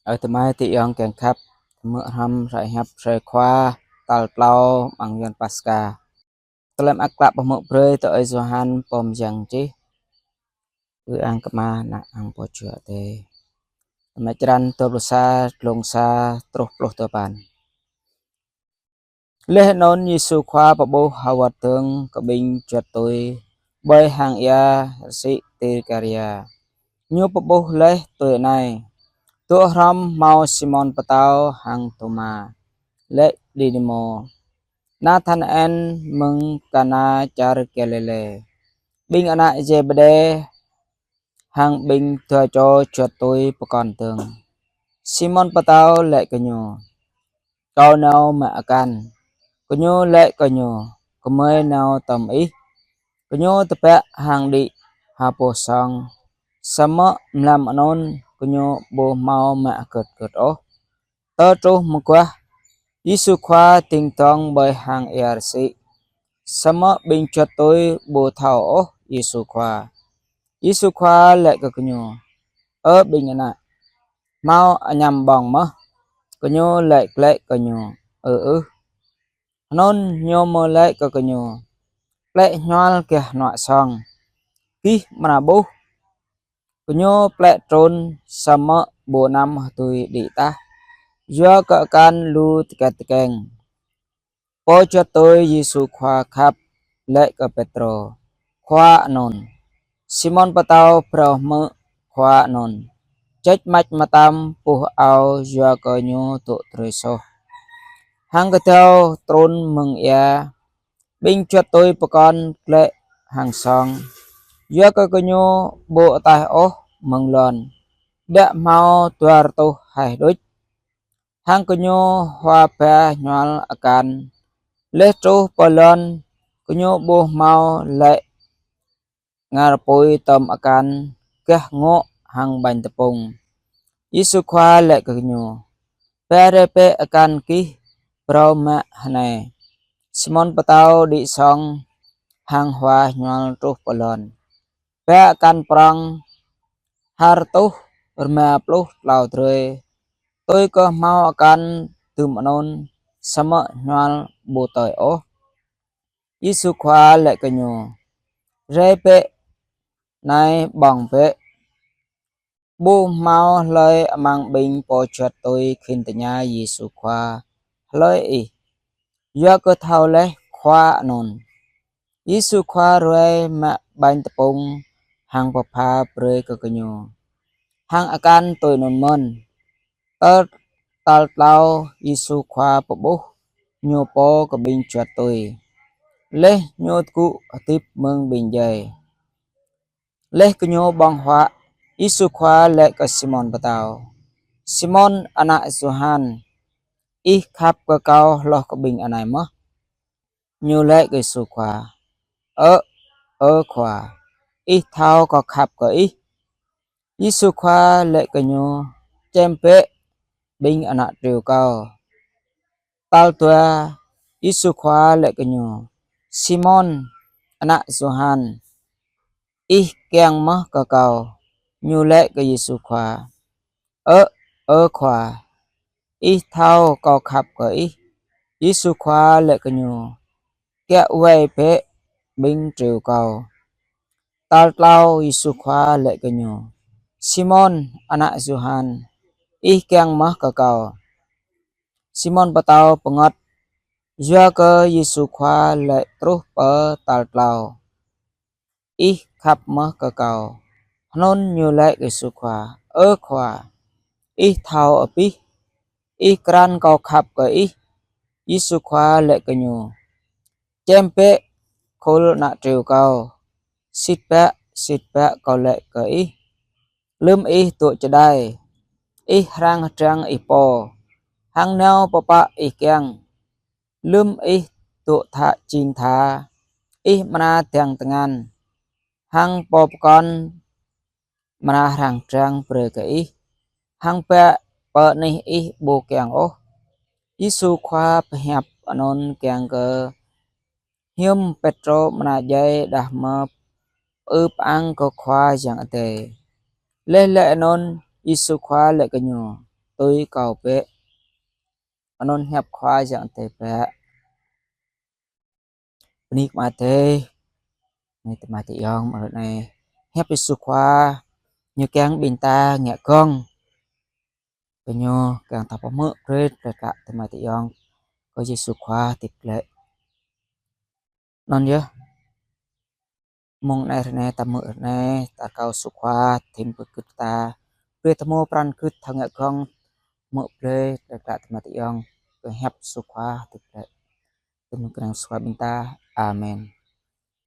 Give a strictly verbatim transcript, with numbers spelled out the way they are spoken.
Ơ tơmai tơyŏng kiăng khăp, hmư̆ hrăm hrơi hiăp hrơi Khua, tal klâo amăng Yuăn Paskha. Tơlơi mơak klă pơhmư̆ brơi tui Ơi Yôhan pô mơyang čih. Ư ang kơ Ama, Ană, hăng Pô Jua Adai. Tơmai črăn dua pluh sa, glông sa truh pluh duapăn. Laih anŭn Yêsu Khua pơƀuh hơwơ̆t dơ̆ng kơ ƀing juăt tui ƀơi hang ia rơsĭ Tiberia. Ñu pơƀuh laih tui anai: Dŏ hrŏm hmâo Simôn Pơtâo hăng Thôma, lĕ Didimô, Nathanael mơ̆ng Kana čar Galilê, ƀing ană Zêbêđê hăng ƀing dua čô juăt tui pơkŏn dơ̆ng. Simôn Pơtâo laĭ kơ ñu: Kâo nao mă akan. Gơñu laĭ kơ ñu: Gơmơi nao tŏm ih. Gơñu tơbiă hăng đĭ ha boh song. Samơ̆ mlam anŭn gơñu ƀu hmâo mă hơget hơget ôh. Tơl truh mơguah, Yêsu Khua ding dŏng ƀơi hang ia rơsĭ. Samơ̆ ƀing juăt tui ƀu thâo ôh Yêsu Khua. Yêsu Khua laĭ kơ gơñu: Ơ ƀing ană, hmâo añăm ƀơ̆ng mơ̆? Gơñu laĭ glaĭ kơ ñu: Ơ ưh. Anŭn ñu mơ̆ laĭ kơ gơñu: Plĕ hñuăl gah hnuă song, gih amra ƀuh. Gơñu plĕ trŭn samơ̆ ƀu anăm hơdui đĭ tah, yua kơ akan lu tơkĕt tơkeng. Pô juăt tui Yêsu Khua khăp laĭ kơ Pêtrô: Khua anŭn. Simôn Pơtâo phrâo hmư̆ Khua anŭn, čĕč mač mơtam puh ao yua kơ ñu dŏ drơi soh, hăng kơdâo trŭn mơ̆ng ia. Ƀing juăt tui pơkŏn glaĭ hăng song, yua kơ gơñu ƀu ataih ôh mơ̆ng lŏn, ƀiă hmâo dua rơtuh haih đôč. Hăng gơñu hua ba hñuăl akan. Laih truh pơ lŏn, gơñu ƀu hmâo laĭ ngar apui tŏm akan gah ngŏ hăng ƀañ tơpŭng. Yêsu Khua laĭ kơ gơñu: Ba rai bĕ akan gih phrâo mă hơnai. Simôn Pơtâo đĭ song hăng hua hñuăl truh pơ lŏn, ba akan prŏng ha rơtuh rơma pluh klâo drơi. Tui kơ hmâo akan dŭm anŭn, samơ̆ hñuăl ƀu tơi ôh. Yêsu Khua laĭ kơ ñu: Rai bĕ anai ƀơ̆ng bĕ. Ƀu hmâo hlơi amăng ƀing pô juăt tui khĭn tơña Yêsu Khua: Hlơi ih? Yua kơ thâo laih Khua anŭn. Yêsu Khua ruai mă ƀañ tơpŭng hăng pơpha brơi kơ gơñu, hăng akan tui anŭn mơ̆n. Tơl tal klâo Yêsu Khua pơƀuh Ñu pô kơ ƀing juăt tui, laih Ñu tơgŭ hơdip mơ̆ng ƀing djai. Laih gơñu ƀơ̆ng huă, Yêsu Khua laĭ kơ Simôn Pơtâo: Simôn, ană Yôhan, ih khăp kơ Kâo hloh kơ ƀing anai mơ̆? Ñu laĭ kơ Yêsu Khua: Ơ, ơ Khua, Ih thâo Kâo khăp kơ ih. Yêsu Khua laĭ kơ ñu: Čem bĕ ƀing ană triu Kâo. Tal dua, Yêsu Khua laĭ kơ ñu: Simôn, ană Yôhan, ih kiăng mơ̆ kơ Kâo? Ñu laĭ kơ Yêsu Khua: Ơ, ơ Khua, Ih thâo Kâo khăp kơ ih. Yêsu Khua laĭ kơ ñu: Kiă wai bĕ ƀing triu Kâo. Tal klâo, Yêsu Khua laĭ kơ ñu: Simôn, ană Yôhan, ih kiăng mơ̆ kơ Kâo? Simôn Pơtâo pơngăt, yua kơ Yêsu Khua laĭ truh pơ tal klâo: Ih khăp mơ̆ kơ Kâo? Hnŭn ñu laĭ kơ Yêsu Khua: Ơ Khua, Ih thâo abih, Ih krăn Kâo khăp kơ ih. Yêsu Khua laĭ kơ ñu: Čem bĕ khul ană triu Kâo. Sĭt biă, sĭt biă Kâo laĭ kơ ih, lơ̆m ih dŏ čơđai, ih hrăng hơdrăng ih pô, hăng nao pơpă ih kiăng. Lơ̆m ih dŏ tha jing tha, ih amra dăng tơngan, hăng pô pơkŏn amra hrăng hơdrăng brơi kơ ih, hăng biă pơ anih ih ƀu kiăng ôh. Yêsu Khua pơhiăp anŭn kiăng kơ hiư̆m Pêtrô amra djai đah mơ̆ pơư pơang kơ Khua Yang Adai. Laih laĭ anŭn, Yêsu Khua laĭ kơ ñu: tui kâo bĕ. Anŭn hiăp Khua Yang Adai bĕ. Bơni kơ Ama Adai. Anai tơmai tơyong mơ̆ng anai hiăp Yêsu Khua ñu kiăng ƀing ta ngă gơ̆ng. Kơ ñu kiăng ta pơhmư̆ brơi tơlơi klă tơmai tơyong kơ Yêsu Khua hơdip glaĭ. Anŭn yơh. Mơ̆ng anai ră anai ta hmư̆ ră anai ta rơkâo Yêsu Khua thim pơgưt ta. Brơi ta hmâo pran gưt thâo ngă gơ̆ng hmư̆ brơi tơlơi klă tơmai tơyong kơ hiăp Yêsu Khua hơdip glaĭ. Tơm kơnang Yêsu Khua ƀing ta. Amen.